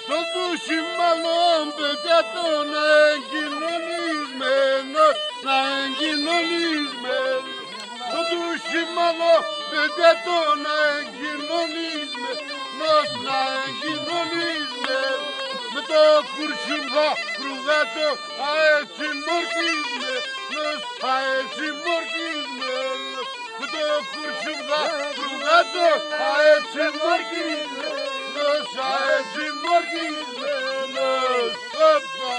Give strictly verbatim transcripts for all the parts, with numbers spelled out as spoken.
Τούτος ση μάλλον, παιδιά, τον εγκοινωνισμένος, να εγκοινωνισμένος. Τούτος ση μάλλον, παιδιά, τον εγκοινωνισμένος, να εγκοινωνισμένος. Με το κουρσούφα κρουβέτο, αέτσι μορκισμένος, αέτσι μορκισμένος. Με το κουρσούφα κρουβέτο, αέτσι μορκισμένος, αέτσι μορκισμένος. Όπα!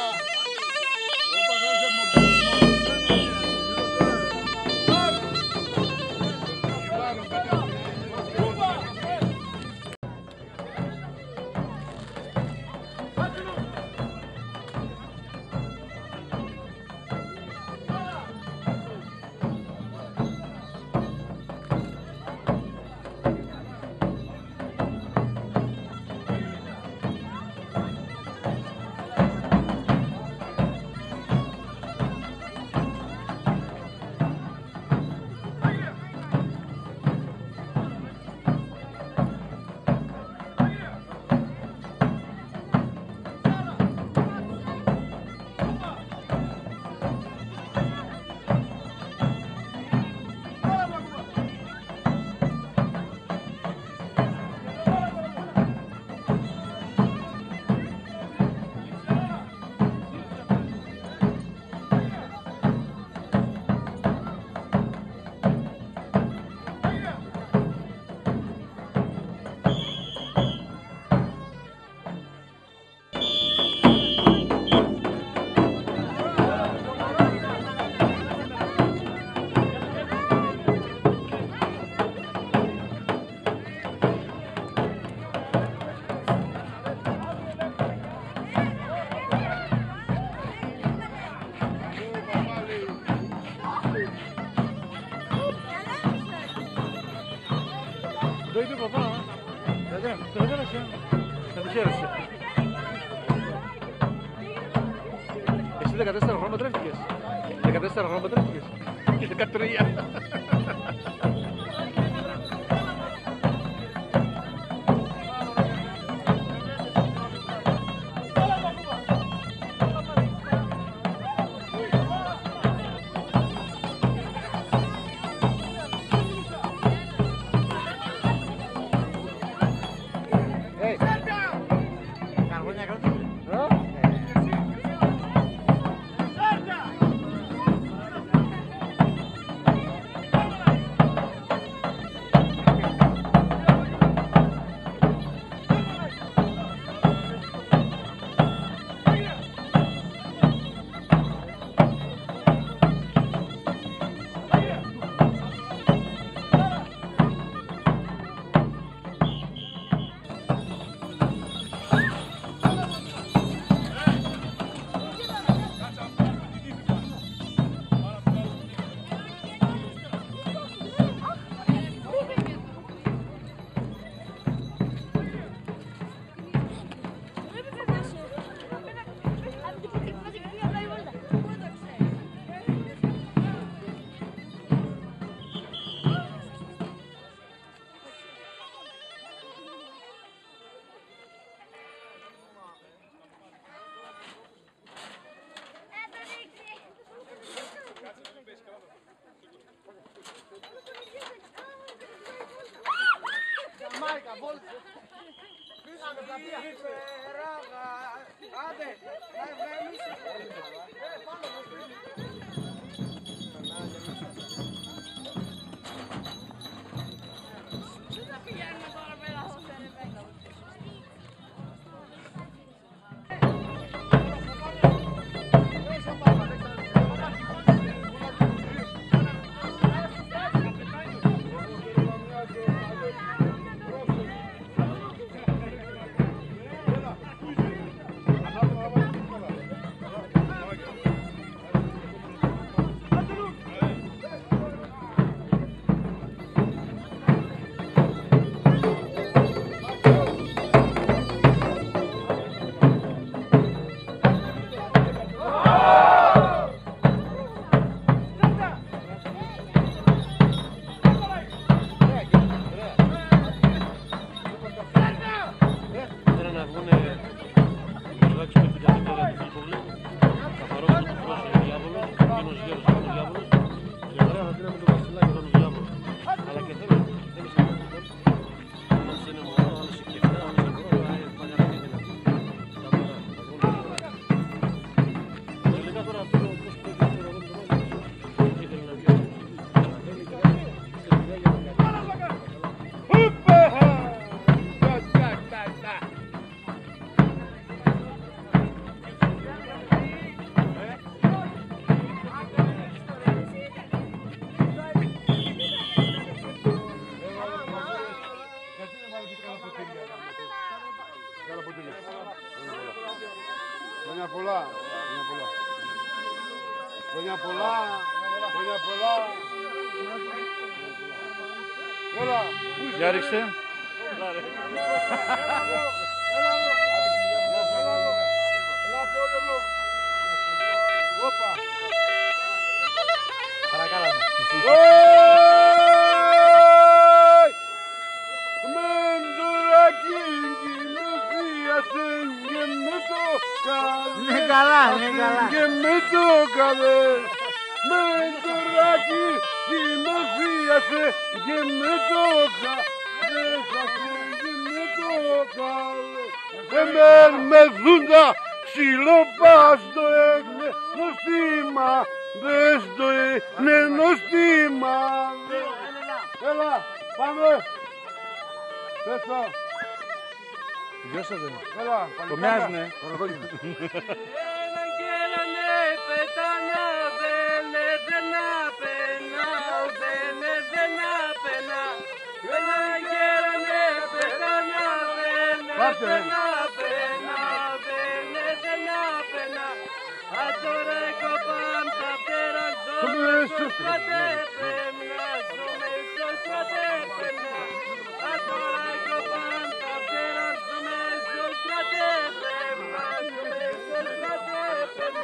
Ντο είπεν παπά; Καλά, καλά, καλά. Καλά, χαίρεσαι. Εσύ δεκατέσσερα χρόνια παντρεύτηκες; Δεκατέσσερα χρόνια παντρεύτηκες; Δεκατρία. Ήθελαν να βγουνε οι Μαρδάκες που έρχεται την κέρα του Φίλιππο Γλέκου. Καθαρός τούτου φρός ο διάβολος, εκείνος γέρος, εκείνος διάβολος. Και τώρα θα δίναμε τον Βασιλάκη, τον διάβολο. Αλλά και θέλει, θέλει σε αυτό το κόμμα. Ένας είναι μωρό, άλλος είναι και εφτά, άλλος είναι μωρό, αλλά είναι παλιά να μην είναι. Τελικά τώρα αυτό το πώς που ήθελε να βγει. Χρόνια πολλά. Χρόνια πολλά. Χρόνια πολλά. Χρόνια πολλά. Έλα. Για ρίξτε. Παρακαλώ. Μεντουράκι, κοιμηθίασαι, γεμίτο καλέ. Ναι, καλά, ναι, καλά. Γεμίτο καλέ. Μεντουράκι, κοιμηθίασαι, γεμίτο καλέ. Γεμίτο καλέ. Εμέν με δούντα, ξυλοπάς το έκλε, νόστιμα, δες το έκλε, νόστιμα. Έλα, πάμε. Πες το. Γιος σας δεν είναι. Έλα, το μοιάζουνε. Ένα κέρανε πετάνα, δεν, δεν απενά, δεν, δεν απενά. Ένα κέρανε πετάνα, δεν, δεν απενά, δεν, δεν απενά. Ατώρα εκοπάν τα πτέραν, ζώμες, ζώμες, στρατεύτες, στρατεύτες. Ατώρα εκοπάν τα πτέραν, ζώμες, στρατεύτες, στρατεύτες.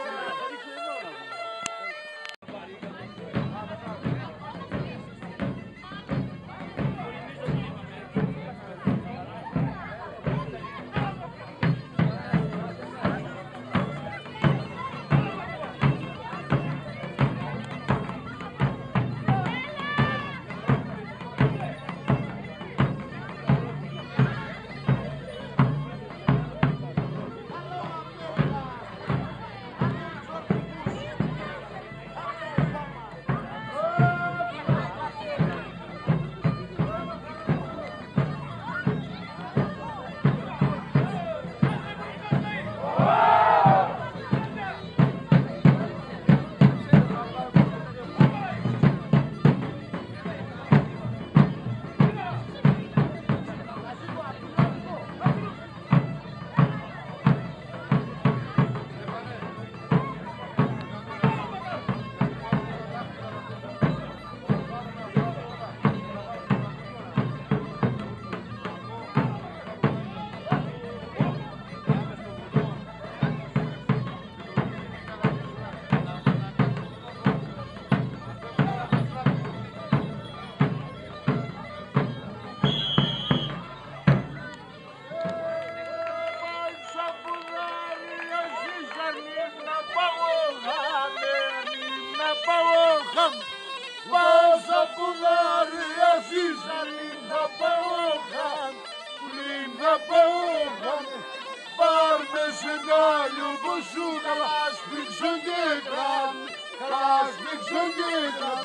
Σφιξόν κι άλλο ποσού καλά, σφίξον και τραν, καλά σφίξον και τραν.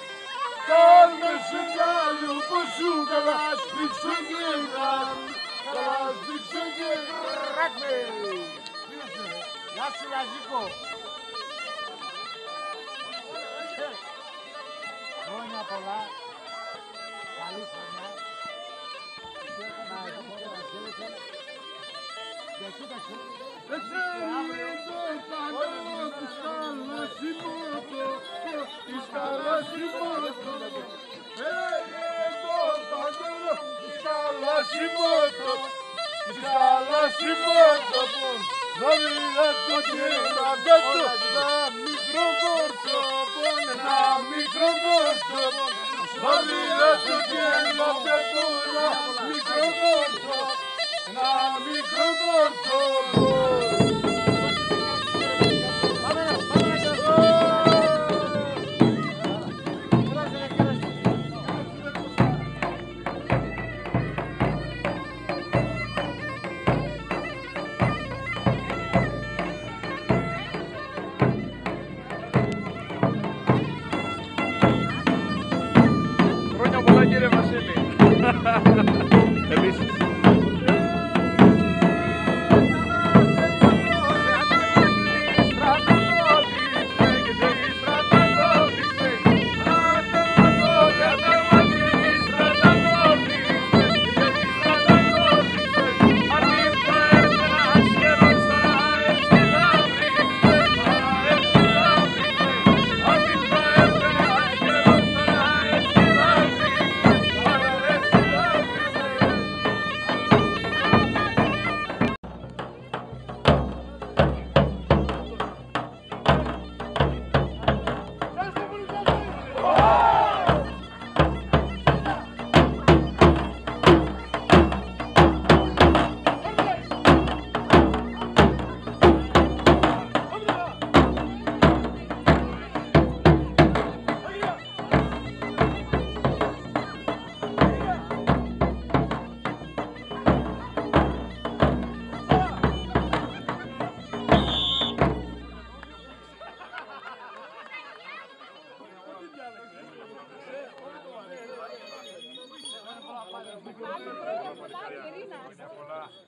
Κάνε σε κι άλλο ποσού καλά, σφίξον και τραν, καλά σφίξον και τραν. Γεια σου, Λαζίκο. Χρόνια πολλά. Καλή χρονιά. Ετσέρι το παντό της Καλασιμώτο, της Καλασιμώτο. Ετσέρι το παντό της Καλασιμώτο, της Καλασιμώτο. Δώδυνα το κέντρο, να μικρό κορτσόπον, ένα μικρό κορτσόπον. Μ' αρέσει και να πετώ ένα μικρό κορτσόπον, ένα μικρό κορτσόπον. Χρόνια πολλά, κύριε Βασίλη. Επίσης.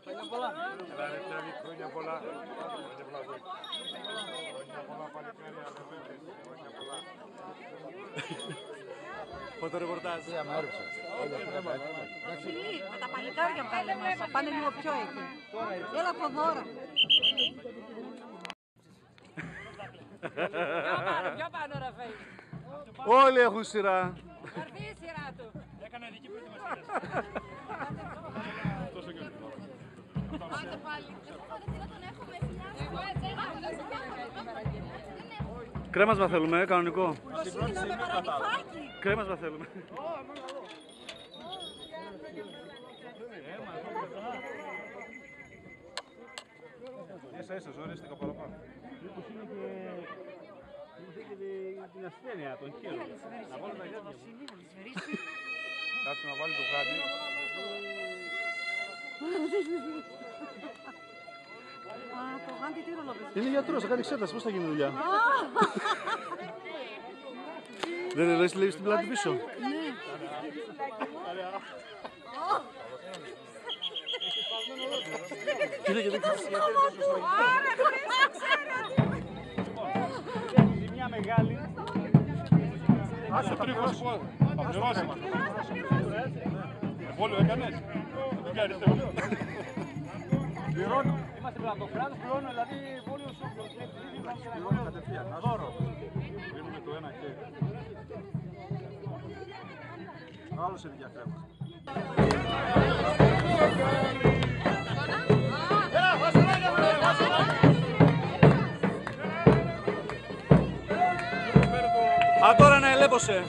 Χρόνια πολλά. Χρόνια πολλά. Χρόνια πολλά, παλικάρια, αδερφές. Χρόνια πολλά. Φωτορεπορτάζ. Φιλί, με τα παλικάρια πάλι μας. Πάνε λίγο πιο εκεί. Έλα, Θοδώρα. Πιο πάνω, Ραφαήλ. Όλοι έχουν σειρά. Θα έρθει η σειρά του. Έκανα ειδική προετοιμασία. Τόσο καιρό. Πάτε πάλι. Κρέμασμα θέλουμε, ε, κανονικό. Κρέμασμα θέλουμε. Ίσα ίσα, ζορίστηκα παραπάνω. Μήπως είναι και, μήπως έχει και τη-, την ασθένεια, τον χείρο. Να βάλω τα γυαλιά. Κάτσε να βάλει το γάντι. Α, το γάντι τι ρόλο παίζει; Είναι γιατρός, θα κάνει εξέταση, πώς θα γίνει δουλειά; Δεν λες, λέει, στην πλάτη πίσω. Ναι. Κοίτα και δείχνει. Μια μεγάλη. Άσε το τρίχος. Θα πληρώσει. Εμβόλιο έκανες; Πληρώνω. Είμαστε το κράτος, πληρώνω, δηλαδή εμβόλιο σου. Πληρώνω κατευθείαν. Δώρο. Δίνουμε το ένα χέρι. Άλλος ενδιαφέρον. Α, τώρα να ελέπω σε.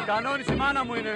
Κανόνισε, η μάνα μου είναι.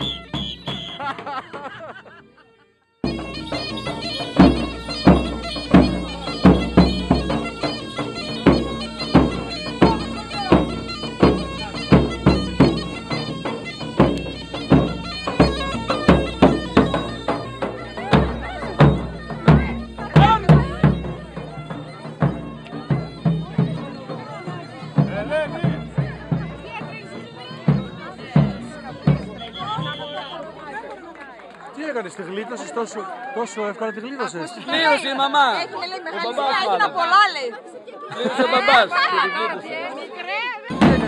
Τι έκανες, τη γλίτωσες, τόσο, τόσο εύκολα τη γλίτωσες; Πλήρωσε η μαμά. Έχει, λέει, μεγάλη... Ο μπαμπάς μάλλον. Πολλά, λέει. Πλήρωσε ο μπαμπάς. Μικρέ, δεν...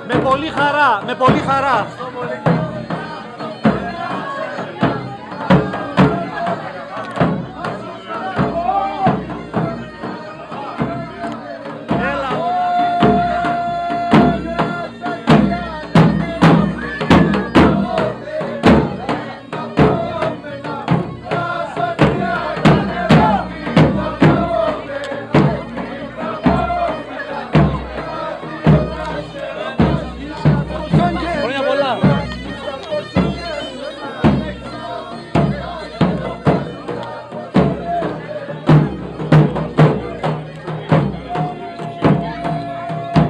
Με πολύ χαρά, με πολύ χαρά. Χρόνια πολλά.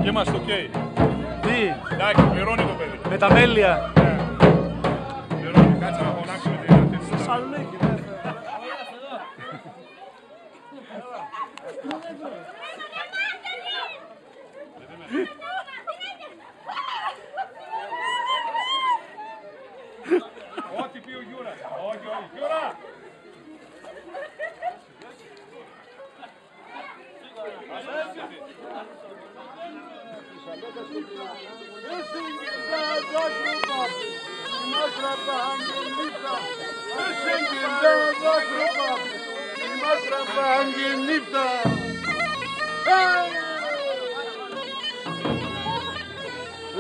Και είμαστε οκ. Τι; Εντάξει, πληρώνει το παιδί. Με τα μέλια. Ναι. Πληρώνει. Κάτσε να φωνάξουμε την... Θεσσαλονίκη, ναι. Ό,τι πει ο Γιούρας. Όχι, όχι. Γιουρά!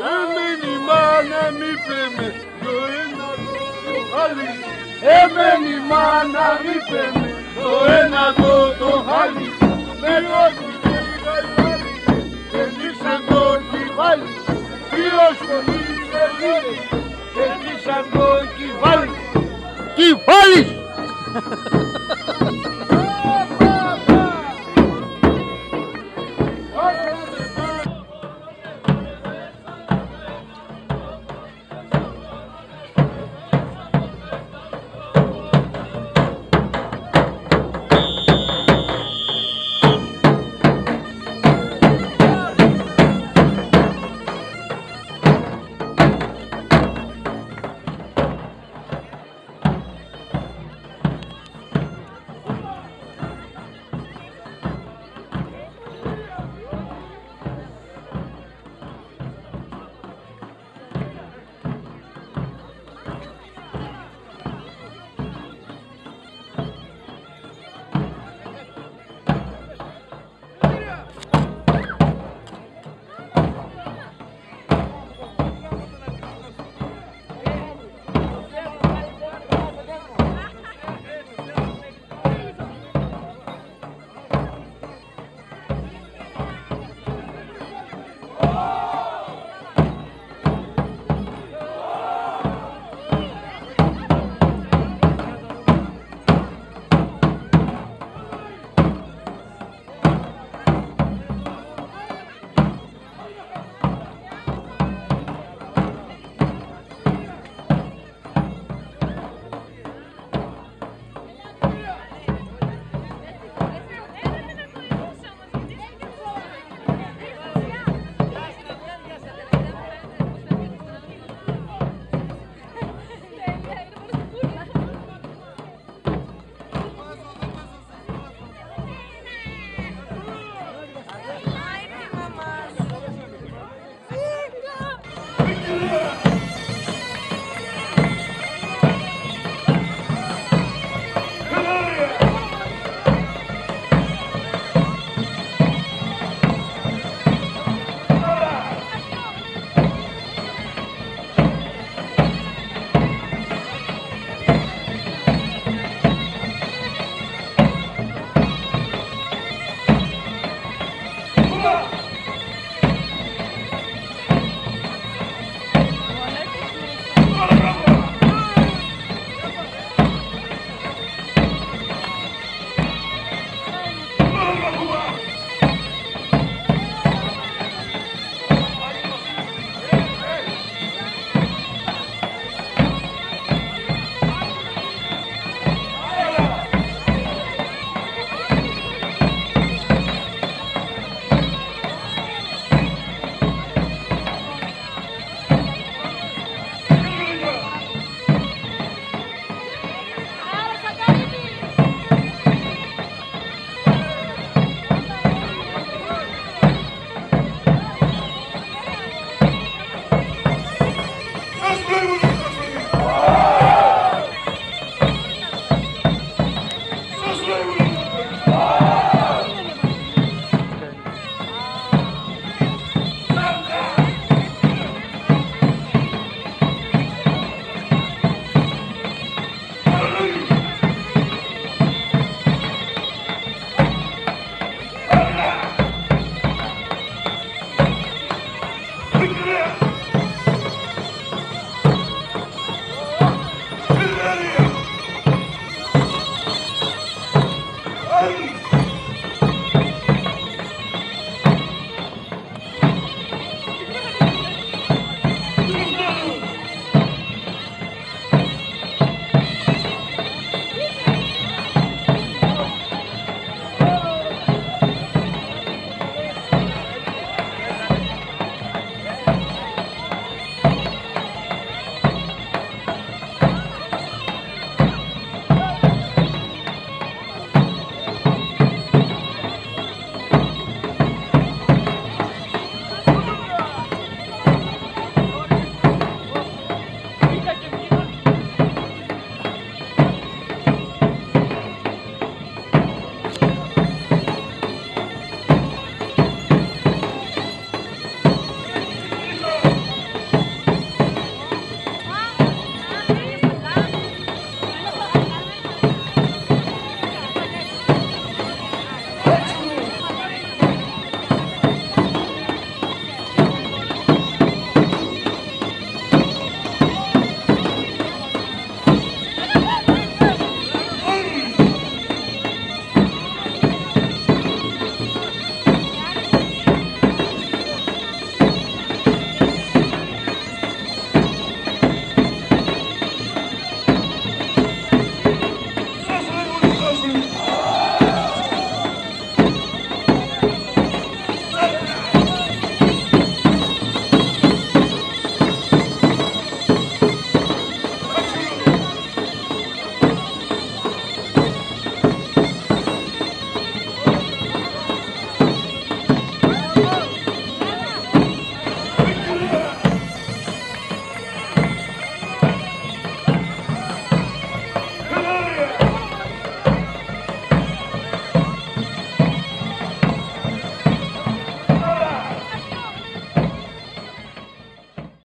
Εμέν' η μάνα μ' είπε με, το ένα το χάλι. Εμέν' η μάνα μ' είπε με, το ένα το χάλι. Με δώσ' τη γαϊδάρι, και κλείσαν το κεφάλι. Ποιος το πήρε, πήρε, και κλείσαν το κεφάλι. Κεφάλι!